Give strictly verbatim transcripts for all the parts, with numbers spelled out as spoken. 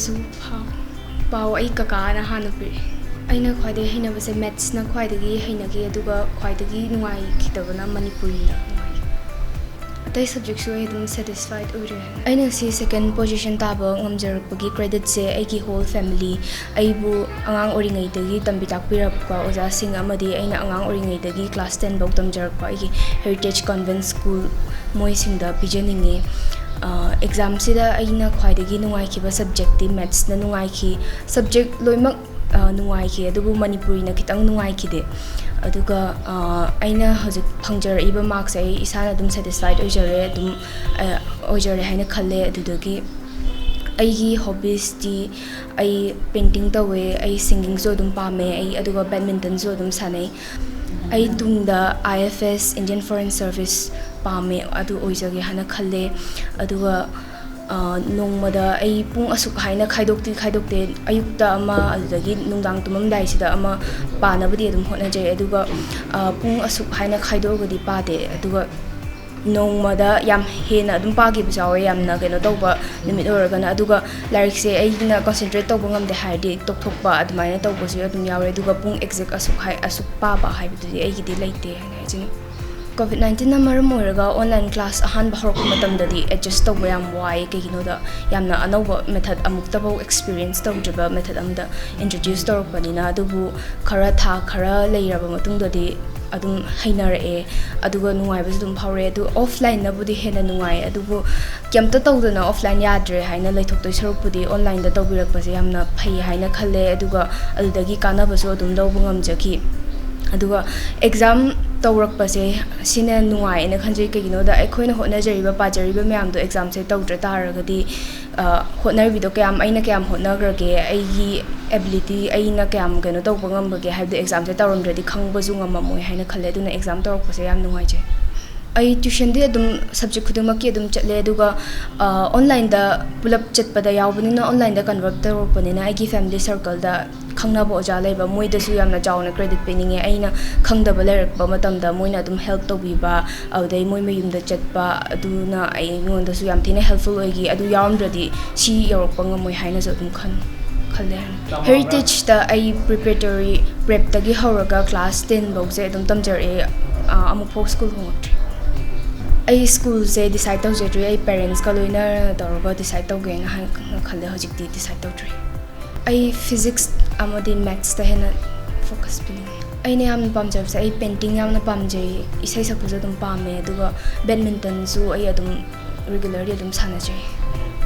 ꯁꯨ ꯐꯥꯎ ꯄꯥꯎ ꯑꯩ ꯀꯀꯥꯅ ꯍꯥꯟꯅ ꯄꯤꯔꯛꯑꯦ꯫ ꯑꯩꯅ ꯈ꯭ꯋꯥꯏꯗꯒꯤ ꯍꯩꯅꯕꯁꯦ ꯃꯦꯠꯁꯅ ꯈ꯭ꯋꯥꯏꯗꯒꯤ ꯍꯩꯅꯈꯤ, ꯑꯗꯨꯒ ꯈ꯭ꯋꯥꯏꯗꯒꯤ ꯅꯨꯡꯉꯥꯏꯈꯤꯗꯕꯅ ꯃꯅꯤꯄꯨꯔꯤꯅ ꯅꯨꯡꯉꯥꯏꯈꯤ꯫ ꯑꯇꯩ ꯁꯕꯖꯦꯛꯁꯨ ꯑꯩ ꯑꯗꯨꯝ ꯁꯦꯇꯤꯁꯐꯥꯏꯠ ꯑꯣꯏꯔꯦ꯫ ꯑꯩꯅ ꯁꯤ ꯁꯦꯀꯦꯟ ꯄꯣꯖꯤꯁꯟ ꯇꯥꯕ ꯉꯝꯖꯔꯛꯄꯒꯤ ꯀ꯭ꯔꯦꯗꯤꯠꯁꯦ ꯑꯩꯒꯤ ꯍꯣꯜ ꯐꯦꯃꯤꯂꯤ, ꯑꯩꯕꯨ ꯑꯉꯥꯡ ꯑꯣꯏꯔꯤꯉꯩꯗꯒꯤ ꯇꯝꯕꯤ ꯇꯥꯛꯄꯤꯔꯛꯄ ꯑꯣꯖꯥꯁꯤꯡ ꯑꯃꯗꯤ ꯑꯩꯅ ꯑꯉꯥꯡ ꯑꯣꯏꯔꯤꯉꯩꯗꯒꯤ ꯀ꯭ꯂꯥꯁ ꯇꯦꯟ ꯐꯥꯎ ꯇꯝꯖꯔꯛꯄ ꯑꯩꯒꯤ ꯍꯦꯔꯤꯇꯦꯖ ꯀꯟꯚꯦꯟꯠ ꯁ꯭ꯀꯨꯜ, ꯃꯣꯏꯁꯤꯡꯗ ꯄꯤꯖꯅꯤꯡꯉꯤ꯫ ꯑꯦꯛꯖꯥꯝꯁꯤꯗ ꯑꯩꯅ ꯈ꯭ꯋꯥꯏꯗꯒꯤ ꯅꯨꯡꯉꯥꯏꯈꯤꯕ ꯁꯕꯖꯦꯛꯇꯤ ꯃꯦꯠꯁꯅ ꯅꯨꯡꯉꯥꯏꯈꯤ꯫ ꯁꯕꯖꯦꯛ ꯂꯣꯏꯅꯃꯛ ꯅꯨꯡꯉꯥꯏꯈꯤ, ꯑꯗꯨꯕꯨ ꯃꯅꯤꯄꯨꯔꯤꯅ ꯈꯤꯇꯪ ꯅꯨꯡꯉꯥꯏꯈꯤꯗꯦ꯫ ꯑꯗꯨꯒ ꯑꯩꯅ ꯍꯧꯖꯤꯛ ꯐꯪꯖꯔꯛꯏꯕ ꯃꯥꯔꯛꯁꯦ ꯑꯩ ꯏꯁꯥꯅ ꯑꯗꯨꯝ ꯁꯦꯇꯤꯁꯐꯥꯏꯠ ꯑꯣꯏꯖꯔꯦ, ꯑꯗꯨꯝ ꯑꯣꯏꯖꯔꯦ ꯍꯥꯏꯅ ꯈꯜꯂꯦ꯫ ꯑꯗꯨꯗꯒꯤ ꯑꯩꯒꯤ ꯍꯣꯕꯤꯁꯇꯤ, ꯑꯩ ꯄꯦꯟꯇꯤꯡ ꯇꯧꯋꯦ, ꯑꯩ ꯁꯤꯡꯒꯤꯡꯁꯨ ꯑꯗꯨꯝ ꯄꯥꯝꯃꯦ, ꯑꯩ ꯑꯗꯨꯒ ꯕꯦꯗꯃꯤꯟꯇꯟꯁꯨ ꯑꯗꯨꯝ ꯁꯥꯟꯅꯩ꯫ ꯑꯩ ꯇꯨꯡꯗ IFS, Indian Foreign Service, ꯄꯥꯝꯃꯦ, ꯑꯗꯨ ꯑꯣꯏꯖꯒꯦ ꯍꯥꯏꯅ ꯈꯜꯂꯦ꯫ ꯑꯗꯨꯒ ꯅꯣꯡꯃꯗ ꯑꯩ ꯄꯨꯡ ꯑꯁꯨꯛ ꯍꯥꯏꯅ ꯈꯥꯏꯗꯣꯛꯇꯤ ꯈꯥꯏꯗꯣꯛꯇꯦ꯫ ꯑꯌꯨꯛꯇ ꯑꯃ, ꯑꯗꯨꯗꯒꯤ ꯅꯨꯡꯗꯥꯡ ꯇꯨꯝꯃꯝꯗꯥꯏꯁꯤꯗ ꯑꯃ ꯄꯥꯅꯕꯗꯤ ꯑꯗꯨꯝ ꯍꯣꯠꯅꯖꯩ꯫ ꯑꯗꯨꯒ ꯄꯨꯡ ꯑꯁꯨꯛ ꯍꯥꯏꯅ ꯈꯥꯏꯗꯣꯛꯑꯒꯗꯤ ꯄꯥꯗꯦ꯫ ꯑꯗꯨꯒ ꯅꯣꯡꯃꯗ ꯌꯥꯝ ꯍꯦꯟꯅ ꯑꯗꯨꯝ ꯄꯥꯈꯤꯕꯁꯨ ꯌꯥꯎꯋꯦ, ꯌꯥꯝꯅ ꯀꯩꯅꯣ ꯇꯧꯕ ꯅꯨꯃꯤꯠ ꯑꯣꯏꯔꯒꯅ꯫ ꯑꯗꯨꯒ ꯂꯥꯏꯔꯤꯛꯁꯦ ꯑꯩꯅ ꯀꯟꯁꯦꯟꯇ꯭ꯔꯦꯠ ꯇꯧꯕ ꯉꯝꯗꯦ ꯍꯥꯏꯔꯗꯤ ꯇꯣꯛꯊꯣꯛꯄ, ꯑꯗꯨꯃꯥꯏꯅ ꯇꯧꯕꯁꯨ ꯑꯗꯨꯝ ꯌꯥꯎꯔꯦ꯫ ꯑꯗꯨꯒ ꯄꯨꯡ ꯑꯦꯛꯖꯦꯛ ꯑꯁꯨꯛ ꯍꯥꯏ, ꯑꯁꯨꯛ ꯄꯥꯕ ꯍꯥꯏꯕꯗꯨꯗꯤ ꯑꯩꯒꯤꯗꯤ ꯂꯩꯇꯦ ꯍꯥꯏꯅ ꯍꯥꯏꯖꯅꯤꯡꯉꯤ꯫ ꯀꯣꯚꯤꯗ ꯅꯥꯏꯟꯇꯤꯟꯅ ꯃꯔꯝ ꯑꯣꯏꯔꯒ ꯑꯣꯟꯂꯥꯏꯟ ꯀ꯭ꯂꯥꯁ ꯑꯍꯥꯟꯕ ꯍꯧꯔꯛꯄ ꯃꯇꯝꯗꯗꯤ ꯑꯦꯗꯖꯁ ꯇꯧꯕ ꯌꯥꯝ ꯋꯥꯏ꯫ ꯀꯩꯒꯤꯅꯣꯗ, ꯌꯥꯝꯅ ꯑꯅꯧꯕ ꯃꯦꯊꯠ, ꯑꯃꯨꯛꯇꯐꯥꯎ ꯑꯦꯛꯁꯄꯤꯔꯤꯌꯦꯟꯁ ꯇꯧꯗ꯭ꯔꯤꯕ ꯃꯦꯊꯠ ꯑꯃꯗ ꯏꯟꯇ꯭ꯔꯣꯗ꯭ꯌꯨꯁ ꯇꯧꯔꯛꯄꯅꯤꯅ꯫ ꯑꯗꯨꯕꯨ ꯈꯔ, ꯊꯥ ꯈꯔ ꯂꯩꯔꯕ ꯃꯇꯨꯡꯗꯗꯤ ꯑꯗꯨꯝ ꯍꯩꯅꯔꯛꯑꯦ, ꯑꯗꯨꯒ ꯅꯨꯡꯉꯥꯏꯕꯁꯨ ꯑꯗꯨꯝ ꯐꯥꯎꯔꯛꯑꯦ꯫ ꯑꯗꯨ ꯑꯣꯐꯂꯥꯏꯟꯅꯕꯨꯗꯤ ꯍꯦꯟꯅ ꯅꯨꯡꯉꯥꯏ, ꯑꯗꯨꯕꯨ ꯀꯩꯝꯇ ꯇꯧꯗꯅ ꯑꯣꯐꯂꯥꯏꯟ ꯌꯥꯗ꯭ꯔꯦ ꯍꯥꯏꯅ ꯂꯩꯊꯣꯛꯇꯣꯏ ꯁꯔꯨꯛꯄꯨꯗꯤ ꯑꯣꯟꯂꯥꯏꯟꯗ ꯇꯧꯕꯤꯔꯛꯄꯁꯦ ꯌꯥꯝꯅ ꯐꯩ ꯍꯥꯏꯅ ꯈꯜꯂꯦ꯫ ꯑꯗꯨꯒ ꯑꯗꯨꯗꯒꯤ ꯀꯥꯟꯅꯕꯁꯨ ꯑꯗꯨꯝ ꯂꯧꯕ ꯉꯝꯖꯈꯤ꯫ ꯑꯗꯨꯒ ꯑꯦꯛꯖꯥꯝ ꯇꯧꯔꯛꯄꯁꯦ ꯁꯤꯅ ꯅꯨꯡꯉꯥꯏ ꯍꯥꯏꯅ ꯈꯟꯖꯩ꯫ ꯀꯩꯒꯤꯅꯣꯗ, ꯑꯩꯈꯣꯏꯅ ꯍꯣꯠꯅꯖꯔꯤꯕ, ꯄꯥꯖꯔꯤꯕ ꯃꯌꯥꯝꯗꯣ ꯑꯦꯛꯖꯥꯝꯁꯦ ꯇꯧꯗ꯭ꯔ ꯇꯥꯔꯒꯗꯤ, ꯍꯣꯠꯅꯔꯤꯕꯗꯣ ꯀꯌꯥꯝ, ꯑꯩꯅ ꯀꯌꯥꯝ ꯍꯣꯠꯅꯈ꯭ꯔꯒꯦ, ꯑꯩꯒꯤ ꯑꯦꯕꯤꯂꯤꯇꯤ, ꯑꯩꯅ ꯀꯌꯥꯝ ꯀꯩꯅꯣ ꯇꯧꯕ ꯉꯝꯕꯒꯦ ꯍꯥꯏꯕꯗꯣ ꯑꯦꯛꯖꯥꯝꯁꯦ ꯇꯧꯔꯝꯗ꯭ꯔꯗꯤ ꯈꯪꯕꯁꯨ ꯉꯝꯃꯝꯃꯣꯏ ꯍꯥꯏꯅ ꯈꯜꯂꯦ꯫ ꯑꯗꯨꯅ ꯑꯦꯛꯖꯥꯝ ꯇꯧꯔꯛꯄꯁꯦ ꯌꯥꯝ ꯅꯨꯡꯉꯥꯏꯖꯩ꯫ ꯑꯩ tuitionꯗꯤ ꯑꯗꯨꯝ subject ꯈꯨꯗꯤꯡꯃꯛꯀꯤ ꯑꯗꯨꯝ ꯆꯠꯂꯦ, ꯑꯗꯨꯒ ꯑꯣꯟꯂꯥꯏꯟꯗ ꯄꯨꯂꯞ ꯆꯠꯄꯗ ꯌꯥꯎꯕꯅꯤꯅ, ꯑꯣꯟꯂꯥꯏꯟꯗ convert ꯇꯧꯔꯛꯄꯅꯤꯅ, ꯑꯩꯒꯤ family circleꯗ ꯈꯪꯅꯕ ꯑꯣꯖꯥ ꯂꯩꯕ, ꯃꯣꯏꯗꯁꯨ ꯌꯥꯝꯅ ꯆꯥꯎꯅ credit ꯄꯤꯅꯤꯡꯉꯦ꯫ ꯑꯩꯅ ꯈꯪꯗꯕ ꯂꯩꯔꯛꯄ ꯃꯇꯝꯗ ꯃꯣꯏꯅ ꯑꯗꯨꯝ help ꯇꯧꯕꯤꯕ, ꯑꯗꯨꯗꯩ ꯃꯣꯏ ꯃꯌꯨꯝꯗ ꯆꯠꯄ, ꯑꯗꯨꯅ ꯑꯩꯉꯣꯟꯗꯁꯨ ꯌꯥꯝ ꯊꯤꯅ helpful ꯑꯣꯏꯈꯤ꯫ ꯑꯗꯨ ꯌꯥꯎꯔꯝꯗ꯭ꯔꯗꯤ ꯁꯤ ꯌꯧꯔꯛꯄ ꯉꯝꯃꯣꯏ ꯍꯥꯏꯅꯁꯨ ꯑꯗꯨꯝ ꯈꯟ ꯈꯜꯂꯦ꯫ Heritageꯇ ꯑꯩ preparatory prepꯇꯒꯤ ꯍꯧꯔꯒ class ten ꯐꯧꯁꯦ ꯑꯗꯨꯝ ꯇꯝꯖꯔꯛꯑꯦ꯫ ꯑ, ꯑꯃꯨꯛꯐꯥꯎ school ꯍꯣꯡꯉꯛꯇ꯭ꯔꯤ꯫ ꯑꯩ schoolꯁꯦ decide ꯇꯧꯖꯗ꯭ꯔꯤ꯫ ꯑꯩ parentsꯀ ꯂꯣꯏꯅꯅ ꯇꯧꯔꯒ decide ꯇꯧꯒꯦꯅ ꯍꯥꯏ-, ꯈꯜꯂꯦ꯫ ꯍꯧꯖꯤꯛꯇꯤ decide ꯇꯧꯗ꯭ꯔꯤ꯫ ꯑꯩ physics ꯑꯃꯗꯤ mathsꯇ ꯍꯦꯟꯅ focus ꯄꯤꯅꯤꯡꯉꯤ꯫ ꯑꯩꯅ ꯌꯥꯝꯅ ꯄꯥꯝꯖꯕꯁꯦ, ꯑꯩ painting ꯌꯥꯝꯅ ꯄꯥꯝꯖꯩ, ꯏꯁꯩ ꯁꯛꯄꯁꯨ ꯑꯗꯨꯝ ꯄꯥꯝꯃꯦ, ꯑꯗꯨꯒ badmintonꯁꯨ ꯑꯩ ꯑꯗꯨꯝ regularly ꯑꯗꯨꯝ ꯁꯥꯟꯅꯖꯩ꯫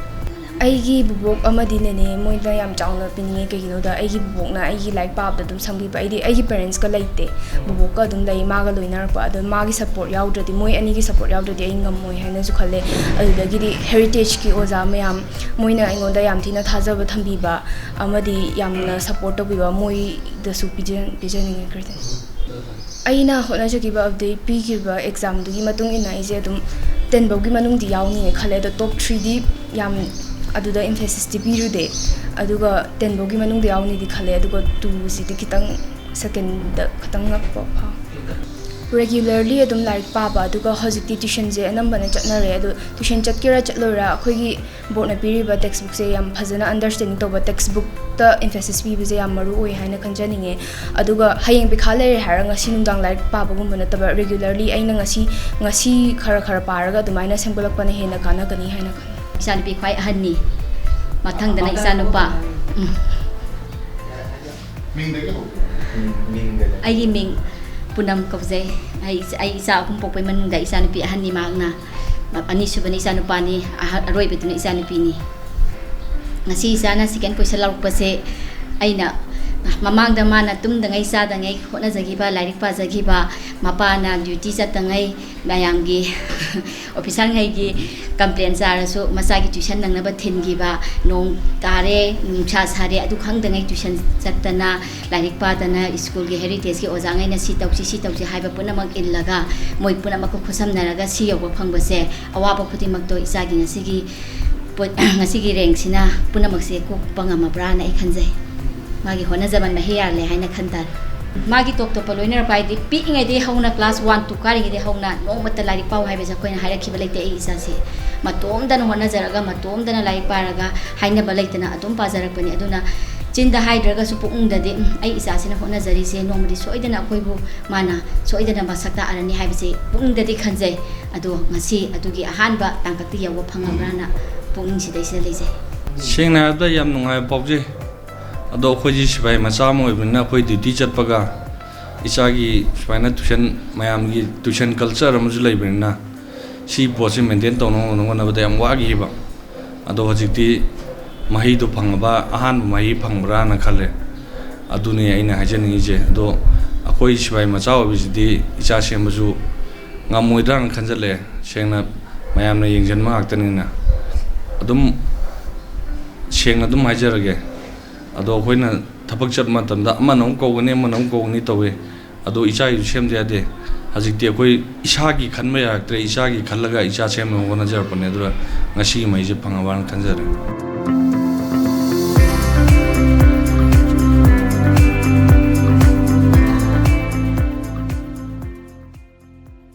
ꯑꯩꯒꯤ ꯕꯨꯕꯣꯛ ꯑꯃꯗꯤ ꯅꯦꯅꯦ ꯃꯣꯏꯗ ꯌꯥꯝ ꯆꯥꯎꯅ ꯄꯤꯅꯤꯡꯉꯦ꯫ ꯀꯩꯒꯤꯅꯣꯗ ꯑꯩꯒꯤ ꯕꯨꯕꯣꯛꯅ ꯑꯩꯒꯤ ꯂꯥꯏꯔꯤꯛ ꯄꯥꯕꯗ ꯑꯗꯨꯝ ꯁꯪꯕꯤꯕ꯫ ꯑꯩꯗꯤ ꯑꯩꯒꯤ parentsꯀ ꯂꯩꯇꯦ, ꯕꯨꯕꯣꯛꯀ ꯑꯗꯨꯝ ꯂꯩ, ꯃꯥꯒ ꯂꯣꯏꯅꯔꯛꯄ꯫ ꯑꯗꯣ ꯃꯥꯒꯤ support ꯌꯥꯎꯗ꯭ꯔꯗꯤ, ꯃꯣꯏ ꯑꯅꯤꯒꯤ support ꯌꯥꯎꯗ꯭ꯔꯗꯤ ꯑꯩ ꯉꯝꯃꯣꯏ ꯍꯥꯏꯅꯁꯨ ꯈꯜꯂꯦ꯫ ꯑꯗꯨꯗꯒꯤꯗꯤ Heritageꯀꯤ ꯑꯣꯖꯥ ꯃꯌꯥꯝ, ꯃꯣꯏꯅ ꯑꯩꯉꯣꯟꯗ ꯌꯥꯝ ꯊꯤꯅ ꯊꯥꯖꯕ ꯊꯝꯕꯤꯕ ꯑꯃꯗꯤ ꯌꯥꯝꯅ support ꯇꯧꯕꯤꯕ, ꯃꯣꯏꯗꯁꯨ ꯄꯤꯖ-, ꯄꯤꯖꯅꯤꯡꯉꯦ credit꯫ ꯑꯩꯅ ꯍꯣꯠꯅꯖꯈꯤꯕ ꯑꯗꯨꯗꯩ ꯄꯤꯈꯤꯕ examꯗꯨꯒꯤ ꯃꯇꯨꯡ ꯏꯟꯅ ꯑꯩꯁꯦ ꯑꯗꯨꯝ ten ꯐꯧꯒꯤ ꯃꯅꯨꯡꯗꯤ ꯌꯥꯎꯅꯤꯅ ꯈꯜꯂꯦ꯫ ꯑꯗꯣ top threeꯗꯤ ꯌꯥꯝ ꯑꯗꯨꯗ emphasisꯇꯤ ꯄꯤꯔꯨꯗꯦ, ꯑꯗꯨꯒ ten ꯐꯧꯒꯤ ꯃꯅꯨꯡꯗ ꯌꯥꯎꯅꯤꯗꯤ ꯈꯜꯂꯦ꯫ ꯑꯗꯨꯒ twoꯁꯤꯗꯤ ꯈꯤꯇꯪ, secondꯗ ꯈꯤꯇꯪ ꯉꯛꯄ ꯐꯥꯎ꯫ Regularly ꯑꯗꯨꯝ ꯂꯥꯏꯔꯤꯛ ꯄꯥꯕ, ꯑꯗꯨꯒ ꯍꯧꯖꯤꯛꯇꯤ tuitionꯁꯦ ꯑꯅꯝꯕꯅ ꯆꯠꯅꯔꯦ꯫ ꯑꯗꯣ tuition ꯆꯠꯀꯦꯔꯥ ꯆꯠꯂꯣꯏꯔꯥ, ꯑꯩꯈꯣꯏꯒꯤ boardꯅ ꯄꯤꯔꯤꯕ textbookꯁꯦ ꯌꯥꯝ ꯐꯖꯅ understanding ꯇꯧꯕ, textbookꯇ emphasis ꯄꯤꯕꯁꯦ ꯌꯥꯝ ꯃꯔꯨ ꯑꯣꯏ ꯍꯥꯏꯅ ꯈꯟꯖꯅꯤꯡꯉꯦ꯫ ꯑꯗꯨꯒ ꯍꯌꯦꯡ ꯄꯩꯈꯥ ꯂꯩꯔꯦ ꯍꯥꯏꯔꯒ ꯉꯁꯤ ꯅꯨꯡꯗꯥꯡ ꯂꯥꯏꯔꯤꯛ ꯄꯥꯕꯒꯨꯝꯕ ꯅꯠꯇꯕ, regularly ꯑꯩꯅ ꯉꯁꯤ, ꯉꯁꯤ ꯈꯔ ꯈꯔ ꯄꯥꯔꯒ ꯑꯗꯨꯃꯥꯏꯅ ꯁꯦꯝꯒꯠꯂꯛꯄꯅ ꯍꯦꯟꯅ ꯀꯥꯟꯅꯒꯅꯤ ꯍꯥꯏꯅ ꯈꯜꯂꯤ꯫ ꯏꯆꯥꯅꯨꯄꯤ ꯈ꯭ꯋꯥꯏ ꯑꯍꯟꯅꯤ, ꯃꯊꯪꯗꯅ ꯏꯆꯥꯅꯨꯄꯥ꯫ ꯎꯝ꯫ ꯃꯤꯡꯗꯒꯤ ꯍꯧ-, ꯎꯝ, ꯃꯤꯡꯗꯒꯤ꯫ ꯑꯩꯒꯤ ꯃꯤꯡ ꯄꯨꯅꯝ ꯀꯧꯖꯩ꯫ ꯑꯩ, ꯑꯩ ꯏꯆꯥ ꯑꯍꯨꯝ ꯄꯣꯛꯄꯩ ꯃꯅꯨꯡꯗ ꯏꯆꯥꯅꯨꯄꯤ ꯑꯍꯟꯅꯤ ꯃꯍꯥꯛꯅ, ꯑꯅꯤꯁꯨꯕꯅ ꯏꯆꯥꯅꯨꯄꯥꯅꯤ, ꯑꯍ-, ꯑꯔꯣꯏꯕꯗꯨꯅ ꯏꯆꯥꯅꯨꯄꯤꯅꯤ꯫ ꯉꯁꯤ ꯏꯆꯥꯅ second position ꯂꯧꯔꯛꯄꯁꯦ ꯑꯩꯅ ꯃꯃꯥꯡꯗ ꯃꯥꯅ ꯇꯨꯝꯗꯉꯩ ꯆꯥꯗꯉꯩ ꯍꯣꯠꯅꯖꯈꯤꯕ, ꯂꯥꯏꯔꯤꯛ ꯄꯥꯖꯈꯤꯕ, ꯃꯄꯥꯅ ꯗ꯭ꯌꯨꯇꯤ ꯆꯠꯇꯉꯩ ꯃꯌꯥꯝꯒꯤ ꯑꯣꯐꯤꯁꯥꯔꯉꯩꯒꯤ ꯀꯝꯄ꯭ꯂꯦꯟ ꯆꯥꯔꯁꯨ ꯃꯆꯥꯒꯤ ꯇ꯭ꯌꯨꯁꯟ ꯅꯪꯅꯕ ꯊꯤꯟꯈꯤꯕ, ꯅꯣꯡ ꯇꯥꯔꯦ, ꯅꯨꯡꯁꯥ ꯁꯥꯔꯦ, ꯑꯗꯨ ꯈꯪꯗꯉꯩ ꯇ꯭ꯌꯨꯁꯟ ꯆꯠꯇꯅ, ꯂꯥꯏꯔꯤꯛ ꯄꯥꯗꯅ, ꯁ꯭ꯀꯨꯜꯒꯤ ꯍꯦꯔꯤꯇꯦꯖꯀꯤ ꯑꯣꯖꯥꯉꯩꯅ ꯁꯤ ꯇꯧꯁꯤ, ꯁꯤ ꯇꯧꯁꯤ ꯍꯥꯏꯕ ꯄꯨꯝꯅꯃꯛ ꯏꯜꯂꯒ, ꯃꯣꯏ ꯄꯨꯝꯅꯃꯛꯀ ꯈꯨꯠꯁꯝꯅꯔꯒ ꯁꯤ ꯌꯧꯕ ꯐꯪꯕꯁꯦ, ꯑꯋꯥꯕ ꯈꯨꯗꯤꯡꯃꯛꯇꯣ ꯏꯆꯥꯒꯤ ꯉꯁꯤꯒꯤ ꯄꯣꯠ-, ꯉꯁꯤꯒꯤ ꯔꯦꯡꯁꯤꯅ ꯄꯨꯝꯅꯃꯛꯁꯦ ꯀꯣꯛꯄ ꯉꯝꯃꯕ꯭ꯔꯥꯅ ꯑꯩ ꯈꯟꯖꯩ꯫ ꯃꯥꯒꯤ ꯍꯣꯠꯅꯖꯃꯟ ꯃꯍꯩ ꯌꯥꯜꯂꯦ ꯍꯥꯏꯅ ꯈꯟ ꯇꯥꯔꯦ꯫ ꯃꯥꯒꯤ ꯇꯣꯞ ꯇꯣꯞꯄ ꯂꯣꯏꯅꯔꯛꯄ ꯍꯥꯏꯗꯤ, ꯄꯤꯛꯏꯉꯩꯗꯒꯤ ꯍꯧꯅ, ꯀ꯭ꯂꯥꯁ ꯋꯥꯟ ꯇꯨ ꯀꯥꯔꯤꯉꯩꯗꯒꯤ ꯍꯧꯅ ꯅꯣꯡꯃꯇ ꯂꯥꯏꯔꯤꯛ ꯄꯥꯎ ꯍꯥꯏꯕꯁꯦ ꯑꯩꯈꯣꯏꯅ ꯍꯥꯏꯔꯛꯈꯤꯕ ꯂꯩꯇꯦ꯫ ꯑꯩ ꯏꯆꯥꯁꯦ ꯃꯇꯣꯝꯗꯅ ꯍꯣꯠꯅꯖꯔꯒ, ꯃꯇꯣꯝꯗꯅ ꯂꯥꯏꯔꯤꯛ ꯄꯥꯔꯒ, ꯍꯥꯏꯅꯕ ꯂꯩꯇꯅ ꯑꯗꯨꯝ ꯄꯥꯖꯔꯛꯄꯅꯤ꯫ ꯑꯗꯨꯅ ꯆꯤꯟꯗ ꯍꯥꯏꯗ꯭ꯔꯒꯁꯨ ꯄꯨꯛꯅꯤꯡꯗꯗꯤ, "ꯎꯝ, ꯑꯩ ꯏꯆꯥꯁꯤꯅ ꯍꯣꯠꯅꯖꯔꯤꯁꯦ ꯅꯣꯡꯃꯗꯤ ꯁꯣꯏꯗꯅ ꯑꯩꯈꯣꯏꯕꯨ ꯃꯥꯅ ꯁꯣꯏꯗꯅ ꯃꯁꯛ ꯇꯥꯛꯑꯔꯅꯤ" ꯍꯥꯏꯕꯁꯦ ꯄꯨꯛꯅꯤꯡꯗꯗꯤ ꯈꯟꯖꯩ꯫ ꯑꯗꯣ ꯉꯁꯤ ꯑꯗꯨꯒꯤ ꯑꯍꯥꯟꯕ ꯇꯥꯡꯀꯛꯇ ꯌꯧꯕ ꯐꯪꯉꯕ꯭ꯔꯥꯅ ꯄꯨꯛꯅꯤꯡꯁꯤꯗꯩꯁꯤꯗ ꯂꯩꯖꯩ꯫ ꯁꯦꯡꯅ ꯍꯥꯏꯔꯕꯗ ꯌꯥꯝ ꯅꯨꯡꯉꯥꯏꯕ ꯐꯥꯎꯖꯩ꯫ ꯑꯗꯣ ꯑꯩꯈꯣꯏꯁꯤ ꯁꯤꯐꯥꯏ ꯃꯆꯥ ꯑꯃ ꯑꯣꯏꯕꯅꯤꯅ, ꯑꯩꯈꯣꯏ ꯗ꯭ꯌꯨꯇꯤ ꯆꯠꯄꯒ ꯏꯆꯥꯒꯤ ꯁꯨꯃꯥꯏꯅ ꯇ꯭ꯌꯨꯁꯟ, ꯃꯌꯥꯝꯒꯤ ꯇ꯭ꯌꯨꯁꯟ ꯀꯜꯆꯔ ꯑꯃꯁꯨ ꯂꯩꯕꯅꯤꯅ, ꯁꯤ ꯄꯣꯠꯁꯤ ꯃꯦꯟꯇꯦꯟ ꯇꯧꯅꯕ ꯍꯣꯠꯅꯕꯗ ꯌꯥꯝ ꯋꯥꯈꯤꯕ꯫ ꯑꯗꯣ ꯍꯧꯖꯤꯛꯇꯤ ꯃꯍꯩꯗꯣ ꯐꯪꯉꯕ, ꯑꯍꯥꯟꯕ ꯃꯍꯩ ꯐꯪꯕ꯭ꯔꯥꯅ ꯈꯜꯂꯦ꯫ ꯑꯗꯨꯅꯤ ꯑꯩꯅ ꯍꯥꯏꯖꯅꯤꯡꯉꯤꯁꯦ꯫ ꯑꯗꯣ ꯑꯩꯈꯣꯏ ꯁꯤꯐꯥꯏ ꯃꯆꯥ ꯑꯣꯏꯕꯁꯤꯗꯤ ꯏꯆꯥ ꯁꯦꯝꯕꯁꯨ ꯉꯝꯃꯣꯏꯗ꯭ꯔꯥꯅ ꯈꯟꯖꯜꯂꯛꯑꯦ꯫ ꯁꯦꯡꯅ ꯃꯌꯥꯝꯅ ꯌꯦꯡꯁꯤꯟꯕ ꯉꯥꯛꯇꯅꯤꯅ꯫ ꯑꯗꯨꯝ ꯁꯦꯡꯅ ꯑꯗꯨꯝ ꯍꯥꯏꯖꯔꯒꯦ꯫ ꯑꯗꯣ ꯑꯩꯈꯣꯏꯅ ꯊꯕꯛ ꯆꯠꯄ ꯃꯇꯝꯗ ꯑꯃꯅ ꯑꯃꯨꯛ ꯀꯧꯒꯅꯤ, ꯑꯃꯅ ꯑꯃꯨꯛ ꯀꯧꯒꯅꯤ ꯇꯧꯋꯤ꯫ ꯑꯗꯣ ꯏꯆꯥꯒꯤꯁꯨ ꯁꯦꯝꯗ ꯌꯥꯗꯦ꯫ ꯍꯧꯖꯤꯛꯇꯤ ꯑꯩꯈꯣꯏ ꯏꯁꯥꯒꯤ ꯈꯟꯕ ꯌꯥꯔꯛꯇ꯭ꯔꯦ, ꯏꯆꯥꯒꯤ ꯈꯜꯂꯒ ꯏꯆꯥ ꯁꯦꯝꯅꯕ ꯍꯣꯠꯅꯖꯔꯛꯄꯅꯦ꯫ ꯑꯗꯨꯅ ꯉꯁꯤꯒꯤ ꯃꯍꯩꯁꯦ ꯐꯪꯉꯕꯅ ꯈꯟꯖꯔꯦ꯫